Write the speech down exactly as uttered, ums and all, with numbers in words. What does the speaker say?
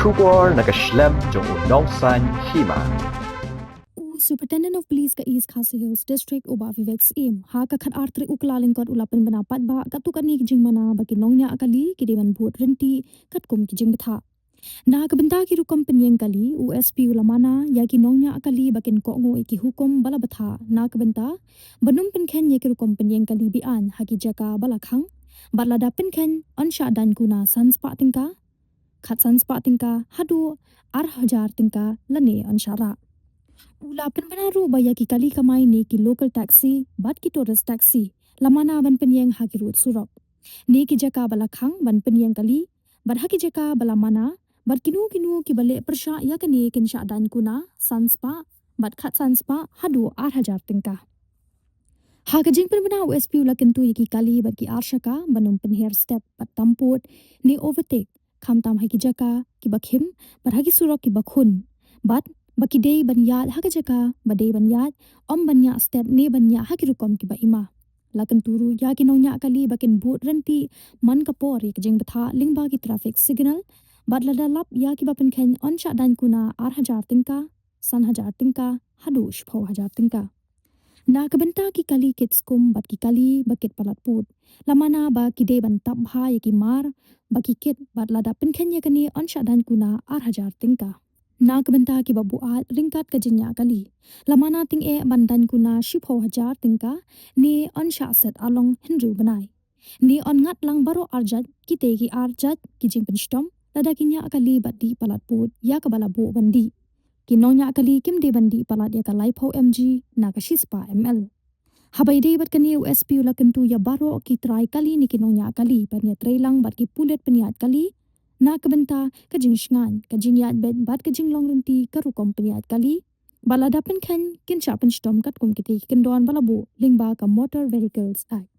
Khubor na ka shlem jong u nongsan hima. U Superintendent of Police ka East Khasi Hills District, u Bah Vivek Syiem, ha ka khat ar tarik u Kyllalyngkot u la pynbna paidbah katto katne ki jingmana ba ki nongñiah kali ki dei ban bud ryntih katkum ki jingbthah. Na ka bynta ki rukom pynïeng kali, u S P u la mana ïa ki nongñiah kali ba kin kohnguh ïa ki hukum ba la bthah na ka bynta ban ym pynkheiñ ïa ki rukom pynïeng kali be-aiñ ha ki jaka ba la khang, bad lada pynkheiñ yn shah daiñ kuna san spah tyngka, khatsan spah tyngka haduh ar hajar tyngka lane yn shah rah. U la pynbna ruh ba ïa ki kali kamai ne ki local taxi bad ki tourist taxi la mana ban pynïeng ha ki rud surok ne ki jaka ba la khang ban pynïeng kali, bad ha ki jaka ba la mana, bad kino kino kiba leh pyrshah ïa kane kin shah daiñ kuna san spah bad khatsan spah haduh ar hajar tyngka. Ha ka jingpynbna, u S P u la kyntu ïa ki kali bad ki arshaka ban ym pynher step bad tam pud ne overtake, khamtam ha ki jaka kiba khim bad ha ki surok kiba khun, bad ba ki dei ban ïaid ha ka jaka ba dei ban ïaid, ym ban ñiah step ne ban ñiah ha ki rukom kiba ima. La kyntu ruh ïa ki nongñiah kali ba kin bud ryntih man ka por ïa ka jingbthah lyngba ki traffic signal, bad lada lap ïa kiba pynkheiñ yn shah daiñ kuna ar hajar tyngka, san hajar tyngka haduh shiphew hajar tyngka. Na ka bynta ki kali kit skum bad ki kali ba kit palat pud, la mana ba ki dei ban tap bha ïa ki mar ba ki kit, bad lada pynkheiñ ïa kane yn shah daiñ kuna ar hajar tyngka. Na ka bynta kiba buaid ryngkat ka jingñiah kali, la mana tyngeh ban daiñ kuna shiphew hajar tyngka ne yn shah set arlong hynriew bnai, ne yn ngat lang baroh ar jait kitei ki ar jait ki jingpynshitom lada ki ñiah kali bad dih palat pud ïa kaba la buh ban dih. Ki nongñiah kali kim dei ban dih palat ïa ka laiphew M G na ka shispah M L. Haba ïadei bad kane, u S P u la kyntu ïa baroh ki trai kali ne ki nongñiah kali ban ïatreilang bad ki pulit pynïaid kali na ka bynta ka jingshngaiñ, ka jingïaid beit bad ka jinglong ryntih ka rukom pynïaid kali, bad lada pynkheiñ kin shah pynshitom katkum kitei ki kyndon ba la buh lyngba ka Motor Vehicles Act.